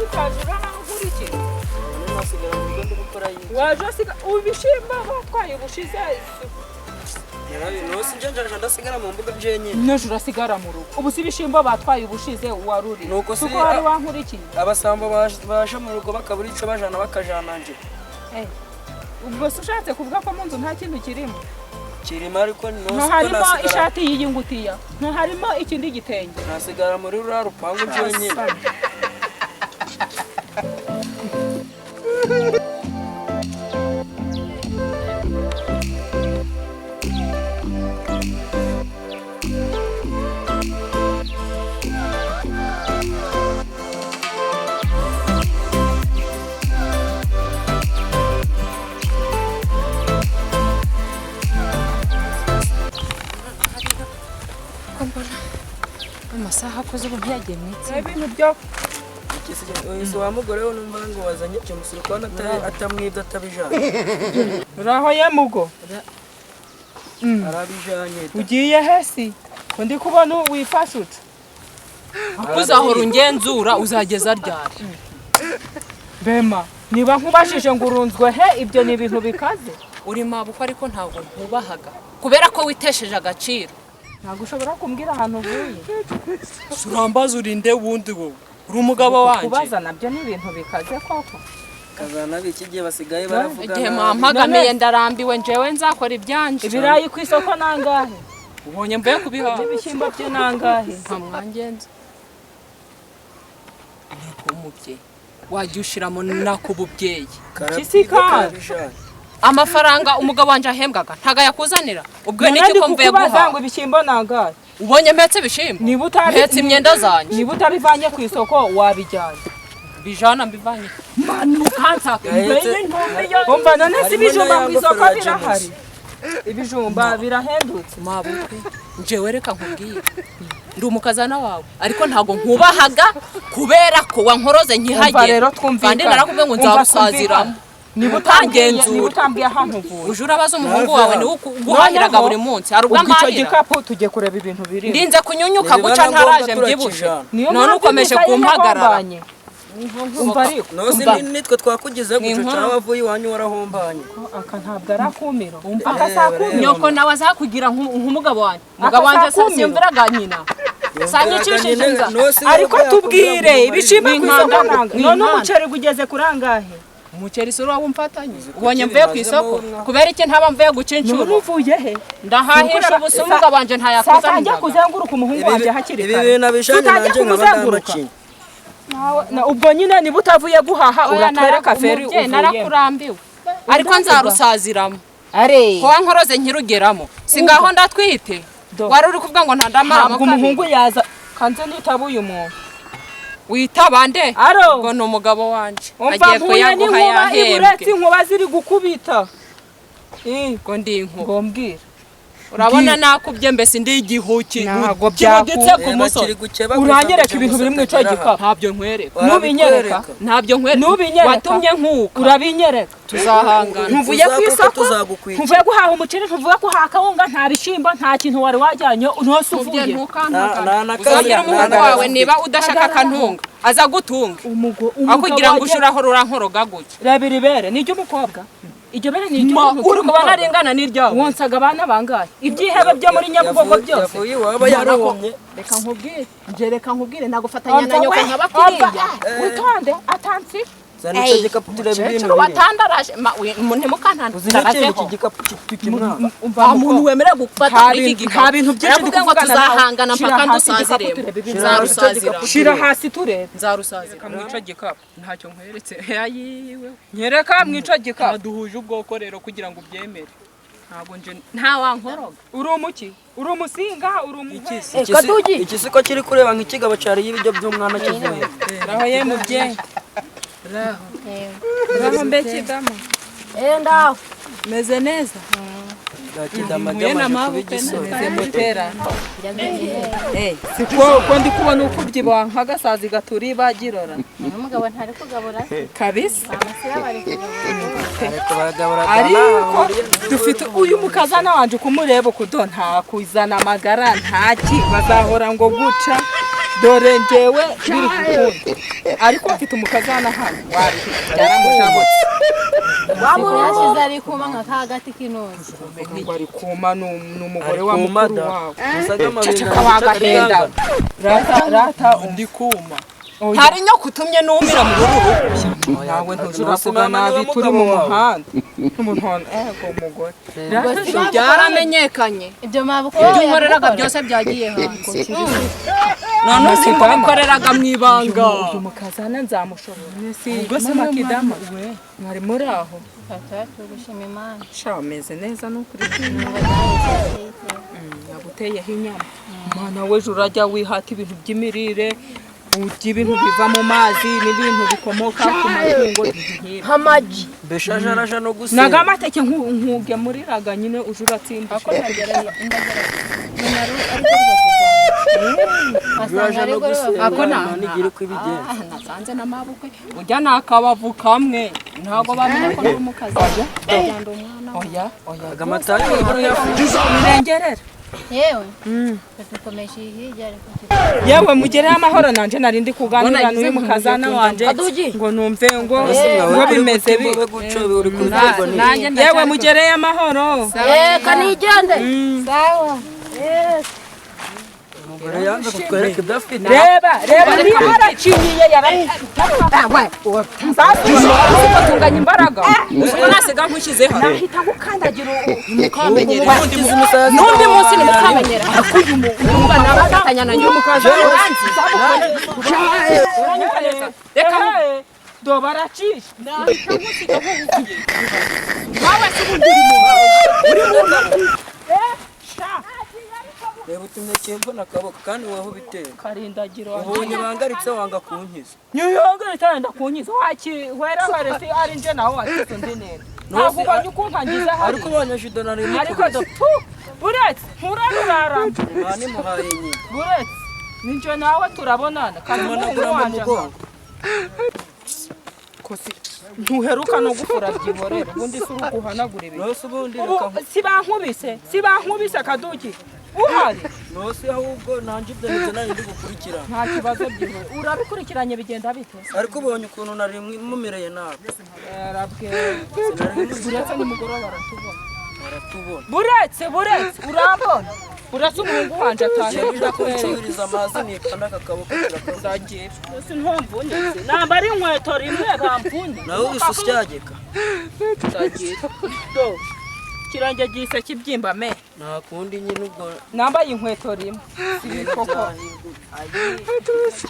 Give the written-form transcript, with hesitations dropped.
Ukaje urankurikira. None nasigara mu rugo ndi gukora iki? Waje asiga ibishyimbo batwaye ubushize. Nose nje njaje ndasigara mu mbuga jenyine. N'ejo urasigara mu rugo. Ubu si ibishyimbo batwaye ubushize waruri. Nuko si- Suko wari wankurikiye. Abasambo baje mu rugo bakabura ico bajana bakajana nje. Ubwo se ushatse kuvuga ko mu nzu nta kintu kirimo? Kirimo ariko nose ko Ntuharimo nasigara ishati y'iyi ngutiya, ntuharimo ikindi gitenge. Nasigara muri ruriya rupangu jenyine. Ko mbona amasaha akoze, ubu ntiyagiye mu itsinda. Ibintu byo Uyu wa mugore we numva ngo wazanye James uri kubona atamwibye atabijanye. Uraho ye mugo. Arabijanye da. Ugiye hesi ko ndi kubona wifashutse? Uzahora ungenzura uzageza ryari? Bema, niba nkubajije ngo urunzwe he, ibyo ni ibintu bikaze. Uri mabukwe ariko ntabwo nkubahaga kubera ko witesheje agaciro. Ntabwo ushobora kumbwira ahantu uvuye? Urambaza urinde wundi, wowe uri umugabo wanjye. Kubaza nabyo ni ibintu bikaze koko. Kazana biki gihe basigaye baravuga Igihe nabi. mwampagamiye ndarambiwe, njyewe nzakora ibyanje. Ibirayi ku isoko nangahe? Ubonye mvuye kubihaha. N'ibishyimbo byo nangahe? Nta mwangenza niko umubyeyi wajya ushiramo nakububyeyi. Karabyiga, Kisika. karabijanye. Amafaranga umugabo wanjye ahembwaga ntago ayakuzanira, ubwo None niki ndi ko mvuye kukubaza guhaha? ngo ibishyimbo nangahe? Ubonye mpetse ibishimbo? Niba utabi Mpetse imyenda zanjye. Niba utabivanye ku isoko wabijyanye. Bijana mbivanye manuka. Yahetse- Umva, none si Harimo ibijumba n'aya ku isoko ngofero ya birahari? James. Ibijumba birahendutse. Mabukwe, njyewe reka nkubwire, ndi umukazana wawe ariko ntago nkubahaga kubera ko wankoroze Umva nkihagera. rero twumvikane. Kandi narakubwiye ngo Umva nzarusaziramo. twumvikane. Niba Utangenzura. utambwiye ahantu uvuye. Uje urabaza umuhungu wawe, niwe uguhahiraga Noneho, buri munsi, hari ubwo ubwo icyo amahahira. gikapu tujye kureba ibintu birimo. Ndinze kunyunyuka Nibiba guca na ngombwa ntaraje mbyibushye. turakijana. Niyo None mpamvu ukomeje imikayi kumpagarara. yahombanye. Umva ariko. Nose Umva. nitwe twakugize Ni guco inkuru. cyangwa wavuye iwanyu warahombanye. Aka ntabwo ari akumiro. Aka si akumiro. Nyoko nawe azakugira nk'umugabo wanjye. Umugabo wanjye Akasakumiro. siyumviraga nyina sanyicishije inzara. Nose Ariko tubwire, ibishimbo ku isoko Ni nanga? inkanda. None umuceri ugeze kuri angahe? Umuceri si uriya wumfatanye? Ubonye mvuye ku isoko kubera iki ntaba mvuye guca None inshuro? uvuye he? Ndahahisha ubusa, umugabo wanjye Satangiye ntayakuzaniraga. kuzenguruka umuhungu wanjye hakiri Ibi kare. bintu abijanye Tutangiye nanjye nkaba kumuzenguruka. ndamacinya. Ubwo nyine niba utavuye guhaha Oya, uratwereka feri umubyeyi, uvuyemo. Narakurambiwe ariko nzarusaziramo. Are. Kuba nkoroze nkirugeramo si ngaho ndatwite. Do. Wari uri kuvuga ngo ntandamara. Ntabwo umuhungu yaza kanze nitaba uyu muntu. Witaba nde? Aro. Ubwo ni umugabo wanje. Umva, Agiye mpuye kuyaguha n'inkuba iburetse, yahembwe. inkuba ziri gukubita. Ngo ndi inkuba? Ngo mbwira. Urabona nakubye mbese ndi igihuki Ntabwo kibuditse ku Reba musozi. kiri gukeba gusa Uranyereka ngo ibintu James biri mu ico atagera aha. gikapu. Ntabyo nkwereka. Nubinyereka. Ntabyo nkwereka. Nubinyereka. Watumye nkuka. Urabinyereka. Tuzahangana. Ntuvuye ku Tuzakuka, isoko, tuzagukwikira. ntuvuye guhaha umuceri, ntuvuye guhaha akawunga, nta bishyimbo, nta kintu wari wajyanye, ntose Mubyeyi, uvuye. ntukampakane. Na- na- Uzagira na- umuhungu na- wawe niba udashaka akantunga aza gutunga aho kugira ngo Umugabo uje urahora urankoroga gutya. Reba iri bere ni iry'umukobwa, iryo bere ni Ma, iry'umuntu. uri kubona ringana n'iryawe? Wonsaga abana bangahe? Ibyihebe byo muri Nyabugogo byose. Yavuye iwabo yarahomye. Reka nkubwire nje, reka nkubwire, nagufatanya na Umva nyoko we, nkaba kuriya. umva, witonde atansi. Zana icyo gikapu turebe ibintu Mukecuru birimo. watandaraje, Uzi n'ikintu ntimukantandazeho. iki gikapu kikimwaka. Umva, Nta muntu wemerewe gufata Nta kuri iki bintu- gikapu. nta bintu byinshi Narakubwiye ngo ndi kuvugana nawe. tuzahangana Shira mpaka hasi igikapu ndusaziremo. turebe ibintu. Nzarusaziramo. Shira hasi turebe. Nzarusazira mwico gikapu, ntacyo nkweretse ayiwe. Nyereka mwico gikapu. Duhuje ubwoko rero kugira ngo ubyemere, ntabwo nje nta wankoroga. Uri umuki? Uri umusinga? Uri umuhwezi? Iki si ko kiri kureba nk'ikigabo cyariye ibiryo by'umwana kivuye. Raho ye mubyeyi. Raho. Raho mbe kidama. Enda. Meze neza. Kidama Mpuye na ryamaje kuba mabukwe. igisore. Meze mutera. Siko ko ndi kubona uko ubyibuha nk'agasazi gaturi bagirora. Umugabo ntari kugabura. Kabisa. Amasira bari kugabura. Ariko baragabura. Ariko dufite uyu mukazana wanje kumureba ukudo nta kuzana amagara ntaki bazahora ngo guca. Dore njyewe biri gukunda, ariko mfite umukazana hano yaramujabutse. Yashize ari kuma nka ka gati k'intoki. Ngo ari kuma ni umugore Ari wa kuma mukuru da. wawe. Musaga amabinga. Ceceka wagahenda. Rata rata Ndi kuma. Hari nyoko utumye numira mu ruhu. Nawe ntuzuravuga nabi turi mu muhanda. Umuntu ego mugore. Rata. Byaramenyekanye. Ibyo mabukwe Ibyo unkoreraga byose byagiye hanze. None uzi ko bikoreraga mu ibanga. Uyu mukazana nzamushobora. Ubwo se makidama mwari muri aho? Gushima Imana. Sha ameze neza n'ukuri. Naguteyeho inyama. Mwana w'ejo urajya wihata ibintu by'imirire, urya ibintu biva mu mazi n'ibintu bikomoka ku matungo, ibintu nk'ibi. Nk'amagi. Mbeshaje araja no gusenga. Naga amateke nkugemuriraga nyine uje uratsinda. Wasanga ari no gusenga. Ako na- Imana igira uko ibigenza. Nasanze n'amabukwe Ujya ni akabavu kamwe ntabwo bamenya ko ko ndi umukazana ndi umwana. Oya oya. Agamatayo urayafunze. Irengerera. Yewe dukomeje hirya ariko Yewe mugereho amahoro, nanje nari ndi kuganira n'uyu mukazana wanje ngo numve ngo bimeze bi uri kubiterwa n'iki? Nanjye Yewe mugereye amahoro. Reka nigende. Sawa. Umugore yanze kutwereka ibyo afite. Reba reba niba yaracinyiye tunganya imbaraga uko nasiga nkushyizeho. Nahita gukandagira. Mukamenyera. Ugize umusazi. N'undi munsi ni mukamenyera umva nabafatanya na nyuma uranzi. Reka do baracisha. Nawe se ubundi uri mu uri mu Reba utumye kimvuna akaboko kandi wowe ubitera. Karindagira. Ubonye bangaritse wanga kunkiza. Nyuyongere cyane ndakunkiza waki wera were si ari nje nawe wakize undi neza ntabwo ubonye ukuntu angize hari. Ariko ubonye judo nari Ariko do tu buretse nturarurara. Imana imuhaye nyina. Buretse ninjye nawe turabonana kandi umuhungu Tumanagura mu wanje mugongo. Kosi ntuheruka no gufura byihorere ubundi si uri guhanagura ibintu. Nose ubundi reka Ubu si bankubise akaduki uhari. Nose ahubwo nanjye ibyo nibyo nari ndi gukurikirana. Nta kibazo byihorere urabikurikiranye bigenda bite? Ariko ubonye ukuntu nari mumereye nabi. Yarabwiye buretse nimugoroba baratubona. Baratubona. Buretse buretse urambona buretse umuhungu wanje atahe. Nshobora kuncururiza amazi nikanda aka kaboko kirakora. Ndagira ntumvunitse nambara inkweto rimwe bamvunye. Nawe wese usyageka. Ndagira do kirange gihise kibyimba me. Nta kundi nyine ubwo. Nambaye inkweto rimwe si Ibintu koko. byahindutse.